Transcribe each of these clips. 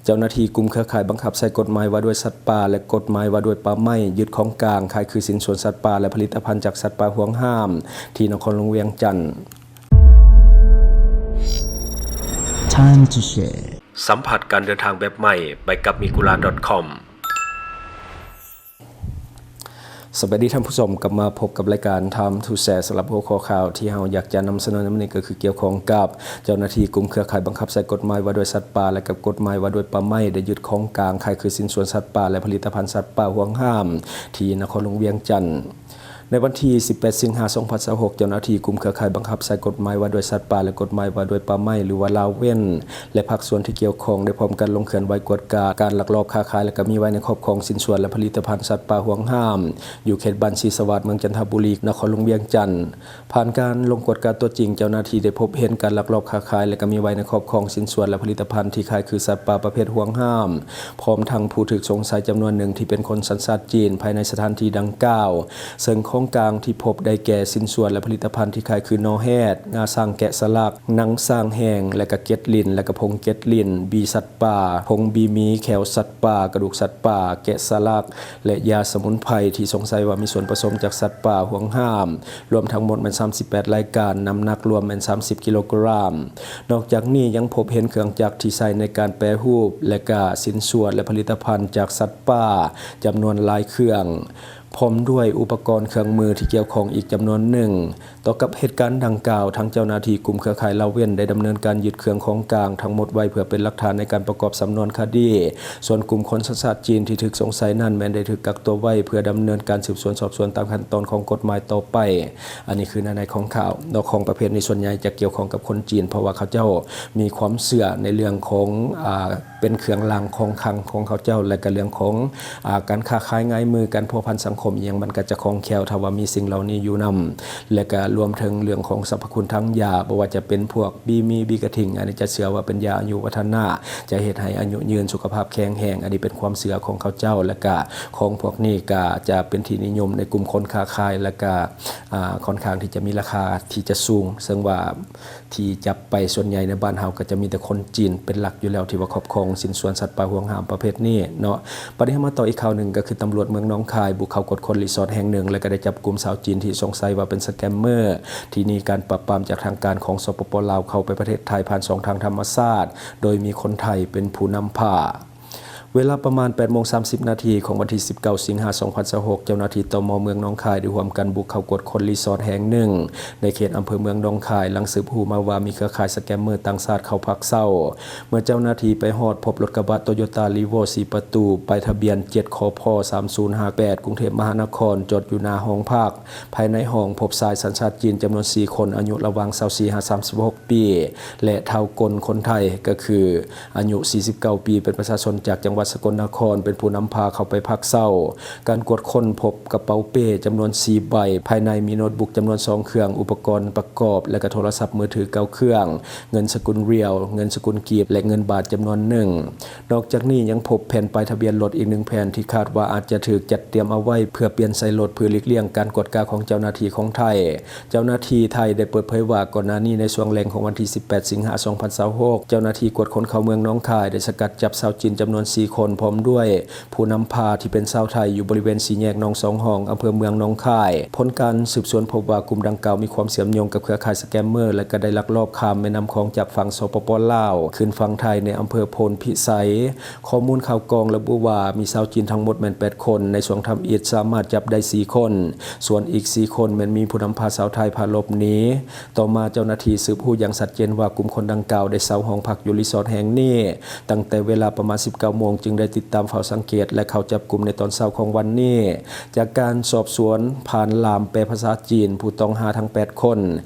ເຈົ້າໜ້າທີ່ກຸ່ມເຄືອຂ່າຍບັງຄັບໃຊ້ກົດໝາຍວ່າດ້ວຍສັດປ່າ ແລະ ກົດໝາຍວ່າດ້ວຍປ່າໄມ້ ຍຶດຂອງກາງ ຂາຍຄືຊິ້ນສ່ວນສັດປ່າ ແລະ ຜະລິດຕະພັນຈາກສັດປ່າຫວງຫ້າມ ທີ່ນະຄອນຫຼວງວຽງຈັນ. ສຳຜັດການເດີນທາງແບບໃໝ່ ໄປກັບ Migura ດອດ ຄອມ. ສະບາຍດີທ່ານຜູ້ຊົມ, ກັບມາພົບກັບລາຍການ Time to Share ສຳລັບຫົວຂໍ້ຂ່າວທີ່ເຮົາຢາກຈະນຳສະເໜີໃນມື້ນີ້ ກໍຄືກ່ຽວຂ້ອງກັບເຈົ້າໜ້າທີ່ກຸ່ມເຄືອຂ່າຍບັງຄັບໃຊ້ກົດໝາຍວ່າດ້ວຍສັດປ່າ ແລະ ກັບກົດໝາຍວ່າດ້ວຍປ່າໄມ້ ໄດ້ຍຶດຂອງກາງ ຂາຍຄືຊິ້ນສ່ວນສັດປ່າ ແລະ ຜະລິດຕະພັນສັດປ່າຫວງຫ້າມ ທີ່ນະຄອນຫຼວງວຽງຈັນ. ໃນວັນທີສິບແປດ ສິງຫາ ສອງພັນຊາວຫົກ ເຈົ້າໜ້າທີ່ກຸ່ມເຄືອຂ່າຍບັງຄັບໃຊ້ກົດໝາຍວ່າດ້ວຍສັດປ່າ ແລະ ກົດໝາຍວ່າດ້ວຍປ່າໄມ້ ຫຼືວ່າລາວເວັນ ແລະ ພາກສ່ວນທີ່ກ່ຽວຂ້ອງ ໄດ້ພ້ອມກັນລົງເຄື່ອນໄຫວກວດກາການລັກລອບຄ້າຂາຍ ແລະ ກໍມີໄວ້ໃນຄອບຄອງຊິ້ນສ່ວນ ແລະ ຜະລິດຕະພັນສັດປ່າຫວງຫ້າມ ຢູ່ເຂດບ້ານສີສະຫວາດ ເມືອງຈັນທະບູລີ ນະຄອນຫຼວງວຽງຈັນ. ຜ່ານການລົງກວດກາຕົວຈິງ, ເຈົ້າໜ້າທີ່ໄດ້ພົບເຫັນການລັກລອບຄ້າຂາຍ ແລະ ກໍມີໄວ້ໃນຄອບຄອງຊິ້ນສ່ວນ ແລະ ຜະລິດຕະພັນທີ່ຂາຍຄືສັດປ່າປະເພດຫວງຫ້າມ, ພ້ອມທັງຜູ້ຖືກສົງໄສຈຳນວນໜຶ່ງທີ່ເປັນຄົນສັນຊາດຈີນ ພາຍໃນສະຖານທີ່ດັ່ງກ່າວ. ເຊິ່ງຂອງກາງທີ່ພົບໄດ້ແກ່ຊິ້ນສ່ວນ ແລະ ຜະລິດຕະພັນທີ່ຂາຍຄືໜໍ່ແຮດ, ງາຊ້າງແກະສະຫຼັກ, ໜັງຊ້າງແຫ້ງ ແລະ ກະເກັດລິ້ນ ແລະ ກະຜົງເກັດລິ້ນ, ບີສັດປ່າ, ຜົງບີໝີ, ແຂ້ວສັດປ່າ, ກະດູກສັດປ່າ, ແກະສະຫຼັກ ແລະ ຢາສະໝຸນໄພທີ່ສົງໄສວ່າມີສ່ວນປະສົມຈາກສັດປ່າຫວງຫ້າມ, ລວມທັງໝົດແມ່ນສາມສິບແປດລາຍການ, ນ້ຳໜັກລວມແມ່ນສາມສິບກິໂລກຣາມ. ນອກຈາກນີ້ຍັງພົບເຫັນເຄື່ອງຈັກທີ່ໃຊ້ໃນການແປຮູບ ແລະ ກະຊິ້ນສ່ວນ ແລະ ຜະລິດຕະພັນຈາກສັດປ່າ ຈຳນວນຫຼາຍເຄື່ອງ, ພ້ອມດ້ວຍອຸປະກອນເຄື່ອງມືທີ່ກ່ຽວຂ້ອງອີກຈຳນວນໜຶ່ງ. ຕໍ່ກັບເຫດການດັ່ງກ່າວ, ທາງເຈົ້າໜ້າທີ່ກຸ່ມເຄືອຂ່າຍລາວເວັນໄດ້ດຳເນີນການຍຶດເຄື່ອງຂອງກາງທັງໝົດໄວ້ເພື່ອເປັນຫຼັກຖານໃນການປະກອບສຳນວນຄະດີ. ສ່ວນກຸ່ມຄົນສັນຊາດຈີນທີ່ຖືກສົງໄສນັ້ນ ແມ່ນໄດ້ຖືກກັກຕົວໄວ້ເພື່ອດຳເນີນການສືບສວນສອບສວນຕາມຂັ້ນຕອນຂອງກົດໝາຍຕໍ່ໄປ. ອັນນີ້ຄືໃນໆຂອງຂ່າວເນາະ, ຂອງປະເພດນີ້ສ່ວນໃຫຍ່ຈະກ່ຽວຂ້ອງກັບຄົນຈີນ, ເພາະວ່າເຂົາເຈົ້າມີຄວາມເຊື່ອໃນເລື່ອງຂອງ ອ່າ ເປັນເຄື່ອງລາງຂອງຄັງຂອງເຂົາເຈົ້າ ແລະ ກະເລື່ອງຂອງ ອ່າ ການຄ້າຂາຍງາຍມື, ການພົວພັນສັງຄົມອີ່ຫຍັງ ມັນກະຈະຄ່ອງແຄ້ວ ຖ້າວ່າມີສິ່ງເຫຼົ່ານີ້ຢູ່ນຳ ແລະ ກະລວມເຖິງເລື່ອງຂອງສັບພະຄຸນທາງຢາ, ບໍ່ວ່າຈະເປັນພວກບີໝີ, ບີກະທິ່ງ, ອັນນີ້ຈະເຊື່ອວ່າເປັນຢາອາຍຸວັດທະນະ, ຈະເຮັດໃຫ້ອາຍຸຍືນ, ສຸຂະພາບແຂງແຮງ, ອັນນີ້ເປັນຄວາມເຊື່ອຂອງເຂົາເຈົ້າ ແລະ ກະຂອງພວກນີ້ກະຈະເປັນທີ່ນິຍົມໃນກຸ່ມຄົນຄ້າຂາຍ ແລະ ກະ ອ່າ ຄ່ອນຂ້າງທີ່ຈະມີລາຄາທີ່ຈະສູງ, ເຊິ່ງວ່າ ທີ່ຈັບໄປສ່ວນໃຫຍ່ໃນບ້ານເຮົາກໍຈະມີແຕ່ຄົນຈີນເປັນຫຼັກຢູ່ແລ້ວ ທີ່ວ່າຄອບຄອງຊິ້ນສ່ວນສັດປ່າຫວງຫ້າມປະເພດນີ້ເນາະ. ບັດນີ້ເຮົາມາຕໍ່ອີກຂ່າວໜຶ່ງ ກໍຄືຕຳຫຼວດເມືອງໜອງຄາຍບຸກເຂົ້າກວດຄົ້ນຣີສອດແຫ່ງໜຶ່ງ ແລະ ກໍໄດ້ຈັບກຸມຊາວຈີນທີ່ສົງໄສວ່າເປັນສະແກມເມີ ທີ່ໜີການປາບປາມຈາກທາງການຂອງ ສປປ ລາວ ເຂົ້າໄປປະເທດໄທຜ່ານຊ່ອງທາງທຳມະຊາດ ໂດຍມີຄົນໄທເປັນຜູ້ນຳພາ. ເວລາປະມານແປດໂມງສາມສິບນາທີຂອງວັນທີສິບເກົ້າ ສິງຫາ ສອງພັນຊາວຫົກ ເຈົ້າໜ້າທີ່ ຕມ ເມືອງໜອງຄາຍ ໄດ້ຮ່ວມກັນບຸກເຂົ້າກວດຄົ້ນຣີສອດແຫ່ງໜຶ່ງໃນເຂດອຳເພີເມືອງໜອງຄາຍ ຫຼັງສືບຮູ້ມາວ່າມີເຄືອຂ່າຍສະແກມເມີຕ່າງຊາດເຂົ້າພັກເຊົາ. ເມື່ອເຈົ້າໜ້າທີ່ໄປຮອດ ພົບລົດກະບະ ໂຕໂຍຕ້າ ຣີໂວ້ ສີ່ປະຕູ ປ້າຍທະບຽນ ເຈັດ ຄພ ສາມສູນຫ້າແປດ ກຸງເທບມະຫານະຄອນ ຈອດຢູ່ໜ້າຫ້ອງພັກ. ພາຍໃນຫ້ອງພົບຊາຍສັນຊາດຈີນຈຳນວນສີ່ຄົນ ອາຍຸລະຫວ່າງຊາວສີ່ຫາສາມສິບຫົກປີ ແລະ ທ້າວກົນຄົນໄທ ກໍຄືອາຍຸສີ່ສິບເກົ້າປີ ເປັນປະຊາຊົນຈາກຈັງຫວັດສະກົນນະຄອນ ເປັນຜູ້ນຳພາເຂົ້າໄປພັກເຊົາ. ການກວດຄົ້ນພົບກະເປົາເປ້ຈຳນວນສີ່ໃບ, ພາຍໃນມີໂນດບຸກຈຳນວນສອງເຄື່ອງ, ອຸປະກອນປະກອບ ແລະ ກະໂທລະສັບມືຖືເກົ້າເຄື່ອງ, ເງິນສະກຸນຣຽວ, ເງິນສະກຸນກີບ ແລະ ເງິນບາດຈຳນວນໜຶ່ງ. ນອກຈາກນີ້ຍັງພົບແຜ່ນປ້າຍທະບຽນລົດອີກໜຶ່ງແຜ່ນ ທີ່ຄາດວ່າອາດຈະຖືກຈັດຕຽມເອົາໄວ້ເພື່ອປ່ຽນໃສ່ລົດ ເພື່ອຫຼີກລ່ຽງການກວດກາຂອງເຈົ້າໜ້າທີ່ຂອງໄທ. ເຈົ້າໜ້າທີ່ໄທໄດ້ເປີດເຜີຍວ່າ ກ່ອນໜ້ານີ້ໃນຊ່ວງແລງຂອງວັນທີສິບແປດ ສິງຫາ ສອງພັນຊາວຫົກ ເຈົ້າໜ້າທີ່ກວດຄົນເຂົ້າເມືອງໜອງຄາຍ ໄດ້ສະກັດຈັບຊາວຈີນຈຳນວນສີ່ຄົນ ພ້ອມດ້ວຍຜູ້ນຳພາທີ່ເປັນຊາວໄທ ຢູ່ບໍລິເວນສີ່ແຍກໜອງສອງຫ້ອງ ອຳເພີເມືອງໜອງຄາຍ. ຜົນການສືບສວນພົບວ່າ ກຸ່ມດັ່ງກ່າວມີຄວາມເຊື່ອມໂຍງກັບເຄືອຂ່າຍສະແກມເມີ ແລະ ກໍໄດ້ລັກລອບຂ້າມແມ່ນ້ຳຂອງຈາກຝັ່ງ ສປປ ລາວ ຂຶ້ນຝັ່ງໄທໃນອຳເພີໂພນພິໄຊ. ຂໍ້ມູນຂ່າວກອງລະບຸວ່າ ມີຊາວຈີນທັງໝົດແມ່ນແປດຄົນ, ໃນຊ່ວງທຳອິດສາມາດຈັບໄດ້ສີ່ຄົນ, ສ່ວນອີກສີ່ຄົນແມ່ນມີຜູ້ນຳພາຊາວໄທພາຫຼົບໜີ. ຕໍ່ມາເຈົ້າໜ້າທີ່ສືບຮູ້ຢ່າງຊັດເຈນວ່າ ກຸ່ມຄົນດັ່ງກ່າວໄດ້ເຊົ່າຫ້ອງພັກຢູ່ຣີສອດແຫ່ງນີ້ຕັ້ງແຕ່ເວລາປະມານສິບເກົ້າໂມງ, ຈຶ່ງໄດ້ຕິດຕາມເຝົ້າສັງເກດ ແລະ ເຂົ້າຈັບກຸມໃນຕອນເຊົ້າຂອງວັນນີ້. ຈາກການສອບສວນຜ່ານລ່າມແປພາສາຈີນ, ຜູ້ຕ້ອງຫາທັງແປດຄົນ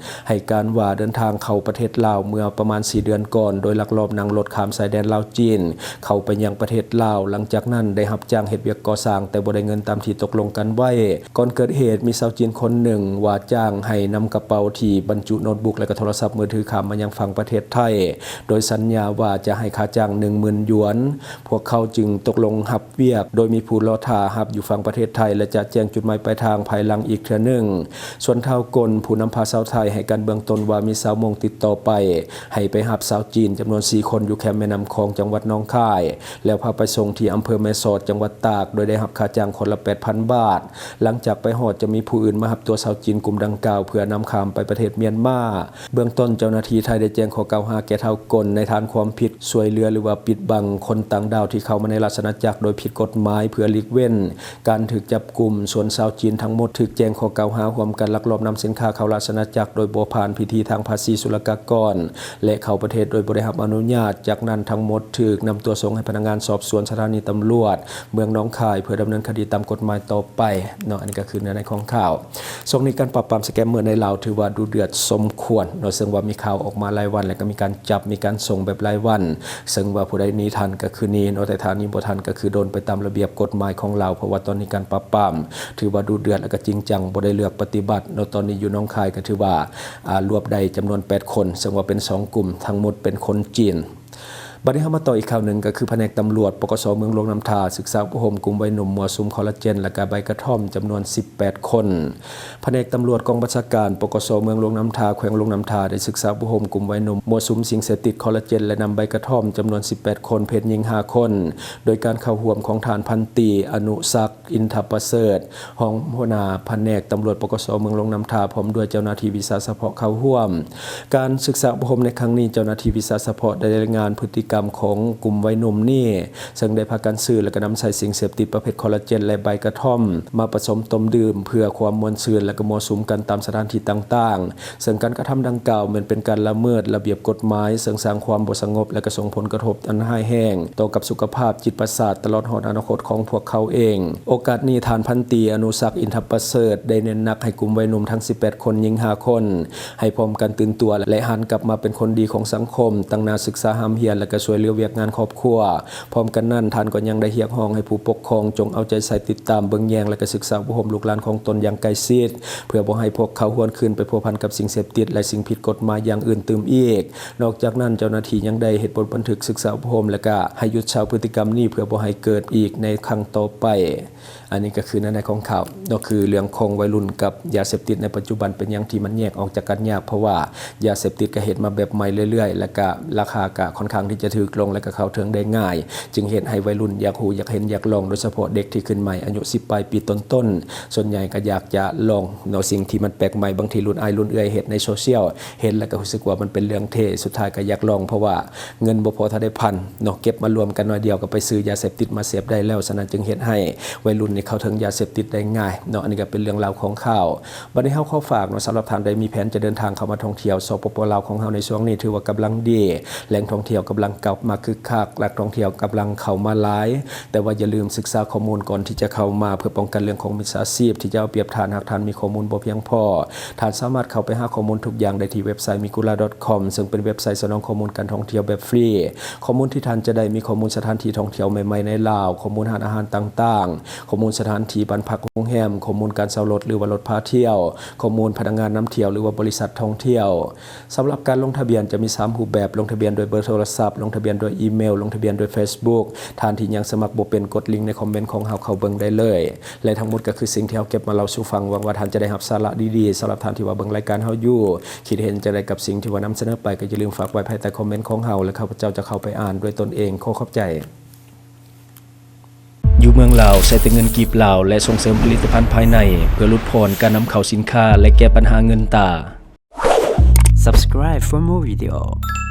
ໃຫ້ການວ່າເດີນທາງເຂົ້າປະເທດລາວເມື່ອປະມານສີ່ເດືອນກ່ອນ ໂດຍລັກລອບນັ່ງລົດຂ້າມຊາຍແດນລາວ-ຈີນ ເຂົ້າໄປຍັງປະເທດລາວ, ຫຼັງຈາກນັ້ນໄດ້ຮັບຈ້າງເຮັດວຽກກໍ່ສ້າງ ແຕ່ບໍ່ໄດ້ເງິນຕາມທີ່ຕົກລົງກັນໄວ້. ກ່ອນເກີດເຫດ ມີຊາວຈີນຄົນໜຶ່ງວ່າຈ້າງໃຫ້ນຳກະເປົາທີ່ບັນຈຸໂນດບຸກ ແລະ ກະໂທລະສັບມືຖືຂ້າມມາຍັງຝັ່ງປະເທດໄທ ໂດຍສັນຍາວ່າຈະໃຫ້ຄ່າຈ້າງໜຶ່ງໝື່ນຢວນ. ພວກເຂົາ ຈຶ່ງຕົກລົງຮັບວຽກ ໂດຍມີຜູ້ລໍຖ້າຮັບຢູ່ຝັ່ງປະເທດໄທ ແລະ ຈະແຈ້ງຈຸດໝາຍປາຍທາງພາຍຫຼັງອີກເທື່ອໜຶ່ງ. ສ່ວນທ້າວກົນ ຜູ້ນຳພາຊາວໄທ ໃຫ້ການເບື້ອງຕົ້ນວ່າມີຊາວມົ້ງຕິດຕໍ່ໄປ ໃຫ້ໄປຮັບຊາວຈີນຈຳນວນສີ່ຄົນ ຢູ່ແຄມແມ່ນ້ຳຂອງ ຈັງຫວັດໜອງຄາຍ ແລ້ວພາໄປສົ່ງທີ່ອຳເພີແມ່ສອດ ຈັງຫວັດຕາກ ໂດຍໄດ້ຮັບຄ່າຈ້າງຄົນລະແປດພັນບາດ. ຫຼັງຈາກໄປຮອດ ຈະມີຜູ້ອື່ນມາຮັບຕົວຊາວຈີນກຸ່ມດັ່ງກ່າວ ເພື່ອນຳຂ້າມໄປປະເທດມຽນມາ. ເບື້ອງຕົ້ນເຈົ້າໜ້າທີ່ໄທໄດ້ແຈ້ງຂໍ້ກ່າວຫາແກ່ທ້າວກົນ ໃນຖານຄວາມຜິດຊ່ວຍເຫຼືອ ຫຼືວ່າປິດບັງຄົນຕ່າງດ້າວທີ່ເຂົ້າມາໃນລາຊະອານາຈັກໂດຍຜິດກົດໝາຍ ເພື່ອຫຼີກເວັ້ນການຖືກຈັບກຸມ. ສ່ວນຊາວຈີນທັງໝົດຖືກແຈ້ງຂໍ້ກ່າວຫາຮ່ວມກັນລັກລອບນຳສິນຄ້າເຂົ້າລາຊະອານາຈັກໂດຍບໍ່ຜ່ານພິທີທາງພາສີສຸລະກາກອນ ແລະ ເຂົ້າປະເທດໂດຍບໍ່ໄດ້ຮັບອະນຸຍາດ. ຈາກນັ້ນທັງໝົດຖືກນຳຕົວສົ່ງໃຫ້ພະນັກງານສອບສວນສະຖານີຕຳຫຼວດເມືອງໜອງຄາຍ ເພື່ອດຳເນີນຄະດີຕາມກົດໝາຍຕໍ່ໄປເນາະ. ອັນນີ້ກໍຄືເນື້ອໃນຂອງຂ່າວ. ຊ່ວງນີ້ການປາບປາມສະແກມເມີໃນລາວຖືວ່າດຸເດືອດສົມຄວນເນາະ, ເຊິ່ງວ່າມີຂ່າວອອກມາຫຼາຍວັນ ແລະ ກໍມີການຈັບ ມີການສົ່ງແບບລາຍວັນ, ເຊິ່ງວ່າຜູ້ໃດໜີທັນກໍຄືໜີເນາະ, ແຕ່ຖ້າໜີບໍ່ທັນກໍຄືໂດນໄປຕາມລະບຽບກົດໝາຍຂອງລາວ, ເພາະວ່າຕອນນີ້ການປາບປາມຖືວ່າດຸເດືອດ ແລະ ກໍຈິງຈັງ, ບໍ່ໄດ້ເລືອກປະຕິບັດເນາະ. ຕອນນີ້ຢູ່ໜອງຄາຍກໍຖືວ່າ ອາ ລວບໄດ້ຈຳນວນແປດຄົນ, ເຊິ່ງວ່າເປັນສອງກຸ່ມ, ທັງໝົດເປັນຄົນຈີນ. ບັດນີ້ເຮົາມາຕໍ່ອີກຂ່າວໜຶ່ງ ກໍຄືພະແນກຕຳຫຼວດ ປກສ ເມືອງຫຼວງນ້ຳທາ ສຶກສາອົບຮົມກຸ່ມໄວໜຸ່ມມົ້ວສຸມຄໍລາເຈນ ແລະ ກະໃບກະທ່ອມ ຈຳນວນສິບແປດຄົນ. ພະແນກຕຳຫຼວດກອງບັນຊາການ ປກສ ເມືອງຫຼວງນ້ຳທາ ແຂວງຫຼວງນ້ຳທາ ໄດ້ສຶກສາອົບຮົມກຸ່ມໄວໜຸ່ມມົ້ວສຸມສິ່ງເສບຕິດຄໍລາເຈນ ແລະ ນຳໃບກະທ່ອມ ຈຳນວນສິບແປດຄົນ, ເພດຍິງຫ້າຄົນ, ໂດຍການເຂົ້າຮ່ວມຂອງທ່ານພັນຕີ ອະນຸສັກ ອິນທະປະເສີດ ຮອງຫົວໜ້າພະແນກຕຳຫຼວດ ປກສ ເມືອງຫຼວງນ້ຳທາ ພ້ອມດ້ວຍເຈົ້າໜ້າທີ່ວິຊາສະເພາະເຂົ້າຮ່ວມ. ການສຶກສາອົບຮົມໃນຄັ້ງນີ້ ເຈົ້າໜ້າທີ່ວິຊາສະເພາະໄດ້ລາຍງານພຶດຕິກຳຂອງກຸ່ມໄວໜຸ່ມນີ້ ເຊິ່ງໄດ້ພາກັນຊື້ ແລະ ກໍນຳໃຊ້ສິ່ງເສບຕິດປະເພດຄໍລາເຈນ ແລະ ໃບກະທ່ອມ ມາປະສົມຕົ້ມດື່ມ ເພື່ອຄວາມມ່ວນຊື່ນ ແລະ ກໍມົ້ວສຸມກັນຕາມສະຖານທີ່ຕ່າງໆ. ເຊິ່ງການກະທຳດັ່ງກ່າວແມ່ນເປັນການລະເມີດລະບຽບກົດໝາຍ, ເຊິ່ງສ້າງຄວາມບໍ່ສະຫງົບ ແລະ ກໍສົ່ງຜົນກະທົບອັນຮ້າຍແຮງຕໍ່ກັບສຸຂະພາບ, ຈິດປະສາດ ຕະຫຼອດຮອດອະນາຄົດຂອງພວກເຂົາເອງ. ໂອກາດນີ້ ທ່ານພັນຕີ ອະນຸສັກ ອິນທະປະເສີດ ໄດ້ເນັ້ນໜັກໃຫ້ກຸ່ມໄວໜຸ່ມທັງສິບແປດຄົນ, ຍິງຫ້າຄົນ, ໃຫ້ພ້ອມກັນຕື່ນຕົວ ແລະ ຫັນກັບມາເປັນຄົນດີຂອງສັງຄົມ, ຕັ້ງໜ້າສຶກສາຮ່ຳຮຽນ ແລະ ກໍຊ່ວຍເຫຼືອວຽກງານຄອບຄົວ. ພ້ອມກັນນັ້ນ, ທ່ານກໍຍັງໄດ້ຮຽກຮ້ອງໃຫ້ຜູ້ປົກຄອງຈົ່ງເອົາໃຈໃສ່ຕິດຕາມເບິ່ງແຍງ ແລະ ກໍສຶກສາອົບຮົມລູກຫຼານຂອງຕົນຢ່າງໃກ້ຊິດ ເພື່ອບໍ່ໃຫ້ພວກເຂົາຫວນຄືນໄປພົວພັນກັບສິ່ງເສບຕິດ ແລະ ສິ່ງຜິດກົດໝາຍຢ່າງອື່ນຕື່ມອີກ. ນອກຈາກນັ້ນ, ເຈົ້າໜ້າທີ່ຍັງໄດ້ເຮັດບົດບັນທຶກສຶກສາອົບຮົມ ແລະ ກະໃຫ້ຢຸດເຊົາພຶດຕິກຳນີ້ ເພື່ອບໍ່ໃຫ້ເກີດອີກໃນຄັ້ງຕໍ່ໄປ. ອັນນີ້ກໍຄືໃນ ໃນຂອງຂ່າວເນາະ, ຄືເລື່ອງຂອງໄວລຸ້ນກັບຢາເສບຕິດໃນປັດຈຸບັນເປັນຫຍັງທີ່ມັນແຍກອອກຈາກກັນຍາກ, ເພາະວ່າຢາເສບຕິດກໍເຮັດມາແບບໃໝ່ເລື້ອຍໆ ແລະ ກະລາຄາກະຄ່ອນຂ້າງທີ່ຈະຖືກລົງ ແລະ ກະເຂົ້າເຖິງໄດ້ງ່າຍ, ຈຶ່ງເຮັດໃຫ້ໄວລຸ້ນຢາກຮູ້ ຢາກເຫັນ ຢາກລອງ, ໂດຍສະເພາະເດັກທີ່ຂຶ້ນໃໝ່ອາຍຸສິບປາຍປີຕົ້ນໆ ສ່ວນໃຫຍ່ກໍຢາກຈະລອງເນາະ ສິ່ງທີ່ມັນແປກໃໝ່. ບາງທີລຸ້ນອ້າຍລຸ້ນເອື້ອຍເຫັນໃນໂຊຊຽວ ເຫັນແລ້ວກໍຮູ້ສຶກວ່າມັນເປັນເລື່ອງເທ່, ສຸດທ້າຍກໍຢາກລອງ ເພາະວ່າເງິນບໍ່ພໍເທົ່າໃດພັນເນາະ, ເກັບມາລວມກັນໜ້ອຍດຽວກໍໄປຊື້ຢາເສບຕິດມາເສບໄດ້ແລ້ວ. ສະນັ້ນຈຶ່ງເຮັດໃຫ້ໄວລຸ້ນນີ້ເຂົ້າເຖິງຢາເສບຕິດໄດ້ງ່າຍເນາະ. ອັນນີ້ກໍເປັນເລື່ອງລາວຂອງຂ່າວ. ບັດນີ້ເຮົາຂໍຝາກເນາະ, ສຳລັບທ່ານໃດມີແຜນຈະເດີນທາງເຂົ້າມາທ່ອງທ່ຽວ ສປປ ລາວ ຂອງເຮົາໃນຊ່ວງນີ້ ຖືວ່າກຳລັງດີ, ແຫຼ່ງທ່ອງທ່ຽວກຳລັງກັບມາຄຶກຄັກ, ນັກທ່ອງທ່ຽວກຳລັງເຂົ້າມາຫຼາຍ. ແຕ່ວ່າຢ່າລືມສຶກສາຂໍ້ມູນກ່ອນທີ່ຈະເຂົ້າມາ ເພື່ອປ້ອງກັນເລື່ອງຂອງມິດສາຊີບທີ່ຈະເອົາປຽບທ່ານ ຫາກທ່ານມີຂໍ້ມູນບໍ່ພຽງພໍ. ທ່ານສາມາດເຂົ້າໄປຫາຂໍ້ມູນທຸກຢ່າງໄດ້ທີ່ເວັບໄຊ migura.com ເຊິ່ງເປັນເວັບໄຊສະໜອງຂໍ້ມູນການທ່ອງທ່ຽວແບບຟຣີ. ຂໍ້ມູນທີ່ທ່ານຈະໄດ້ມີຂໍ້ມູນສະຖານທີ່ທ່ອງທ່ຽວໃໝ່ໆໃນລາວ, ຂໍ້ມູນຮ້ານອາຫານຕ່າງໆ, ຂໍ້ມູນສະຖານທີ່ບ້ານພັກໂຮງແຮມ, ຂໍ້ມູນການເຊົ່າລົດ ຫຼືວ່າລົດພາທ່ຽວ, ຂໍ້ມູນພະນັກງານນຳທ່ຽວ ຫຼືວ່າບໍລິສັດທ່ອງທ່ຽວ. ສຳລັບການລົງທະບຽນຈະມີສາມຮູບແບບ, ລົງທະບຽນໂດຍເບີໂທລະສັບ, ລົງທະບຽນໂດຍອີເມວ, ລົງທະບຽນໂດຍເຟສບຸກ. ທ່ານທີ່ຍັງສະໝັກບໍ່ເປັນ, ກົດລິງໃນຄອມເມັນຂອງເຮົາເຂົ້າເບິ່ງໄດ້ເລີຍ. ແລະ ທັງໝົດກໍຄືສິ່ງທີ່ເຮົາເກັບມາເລົ່າສູ່ຟັງ. ຫວັງວ່າທ່ານຈະໄດ້ຮັບສາລະດີໆ. ສຳລັບທ່ານທີ່ວ່າເບິ່ງລາຍການເຮົາຢູ່, ຄິດເຫັນຈັ່ງໃດກັບສິ່ງທີ່ວ່ານຳສະເໜີໄປ, ກໍຢ່າລືມຝາກໄວ້ພາຍໃຕ້ຄອມເມັນຂອງເຮົາ ແລະ ຂ້າພະເຈົ້າຈະເຂົ້າໄປອ່ານດ້ວຍຕົນເອງ. ຂໍຂອບໃຈ. ຢູ່ເມືອງລາວ ໃຊ້ແຕ່ເງິນກີບລາວ ແລະ ສົ່ງເສີມຜະລິດຕະພັນພາຍໃນ ເພື່ອຫຼຸດຜ່ອນການນຳເຂົ້າສິນຄ້າ ແລະ ແກ້ບັນຫາເງິນຕາ. Subscribe for more video.